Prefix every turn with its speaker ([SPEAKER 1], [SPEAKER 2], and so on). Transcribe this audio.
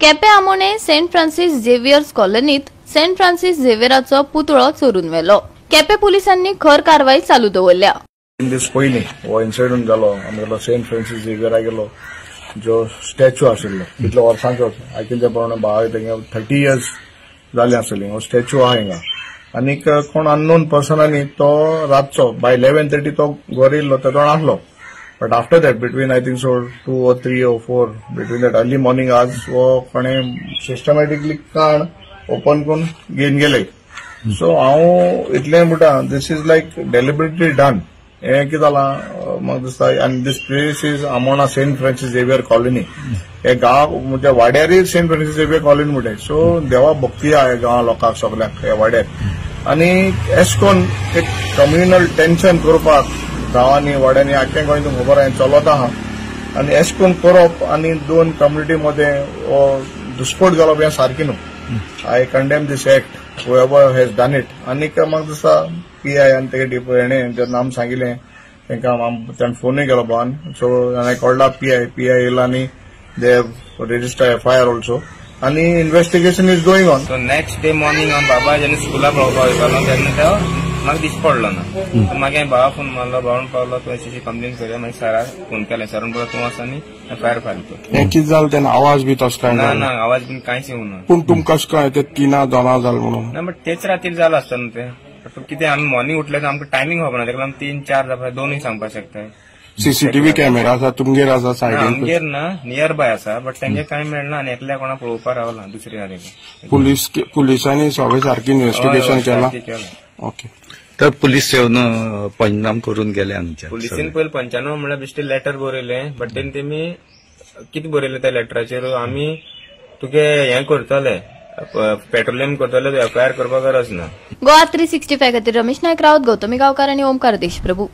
[SPEAKER 1] Quepem Amona Saint Francis Xavier's कॉलनीत Saint Francis झेवियराचो पुतळो चोरून व्हेलो. केपें पुलिसांनी खर कारवाई चालू दवरल्या.
[SPEAKER 2] 3 दीस पयलीं हो इन्सिडंट जालो. आमगेलो सेंट फ्रांसिस झेवियरा गेलो जो स्टॅच्यू आशिल्लो कितल्या वर्सांचो आयकिल्ल्या प्रमाणे बाबा तेंगे 30 इयर्स जाले आसतली हो स्टॅच्यू आहा हिंगा. आनीक कोण अननोन पर्सनांनी तो रातचो बाय 11:30 तो घर येयल्लो तो आसलो. But after that between I think so 2 or 3 or 4 between that early morning आज हो कोणे सिस्टमॅटिकली काण ओपन करून घेवन गेले. सो हांव इतलें म्हणटा this is like deliberately done. हें कितें जालां म्हाका दिसता. आनी this place is Amona Saint Francis Xavier colony. हे गांव म्हणजे वाड्यारय सेंट फ्रांसिस झेवियर कॉलनी म्हणटाय. सो देवा भक्ती आहा गांवा लोकांक सगल्यांक ह्या वाड्यार. आनी एश कोन एक कम्युनल टेन्शन करपाक गांवांनी वाड्यांनी आख्या गोंय तुमकां खबर आहा चलत आहा. आनी एश कोन करप आनी दोन कम्युनिटी मदें हो दुस्फोट घालप हें सारकें न्हू. I condemn this act whoever has done it. आनीक म्हाका दिसता पी I आनी तेगे हेणें जेन्ना आमी सांगिल्लें तांकां ताणें फोनूय केलो भावान. सो हांवें कळ्ळा पी I येयला आनी they have register FIR also आनी investigation is going on.
[SPEAKER 3] So next day morning हांव बाबा जेन्ना स्कुला पळोवपाक वयतालो तेन्ना तो म्हाका दिश्टी पडलो ना. मागीर हांवें भावा फोन मारलो, भावान पावलो तूं अशी कंप्लेन करया. मागीर सराक फोन केलें, सरान पळय तूं वच आनी एफआयआर फायल कर.
[SPEAKER 4] हें कितें जालें तेन्ना आवाज बी तसो काय
[SPEAKER 3] ना? ना, आवाज बीन कांयच येवना.
[SPEAKER 4] पूण तुमकां कशें कळ्ळें ते 3 जाणां जालें म्हणून?
[SPEAKER 3] ना, बट तेच रातीर जालो आसता न्हू तें. कितें आमी मॉर्निंग उठले आमकां टायमींग खबर ना, तेका लागून 3 4 जावपा 2 सांगपाक शकता.
[SPEAKER 4] सीसीटीव्ही कॅमेरा आसा तुमगेर आसा सायडीन?
[SPEAKER 3] आमगेर ना, नियर बाय आसा, बट तेंगे कांय मेळना आनी एकल्या कोणा पळोवपाक रावला दुसरी तारीख.
[SPEAKER 4] पुलिसांनी सगळें सारकें इन्व्हेस्टिगेशन केलां? ओके.
[SPEAKER 5] तर पुलीस येवन पंचनाम करून गेले आमच्या.
[SPEAKER 3] पुलिसेन पयलीं पंचाण्णव म्हणल्यार बेश्टे लेटर बरयलें, बट तेन्ना तेमी कितें बरयलें त्या लेटराचेर आमी तुगे हें करतले, पेट्रोलियम करतले, एफआयआर करपाक गरज ना.
[SPEAKER 1] गोवा 365 खातीर रमेश नायक राऊत, गौतमी गांवकार आनी ओमकार देशप्रभू.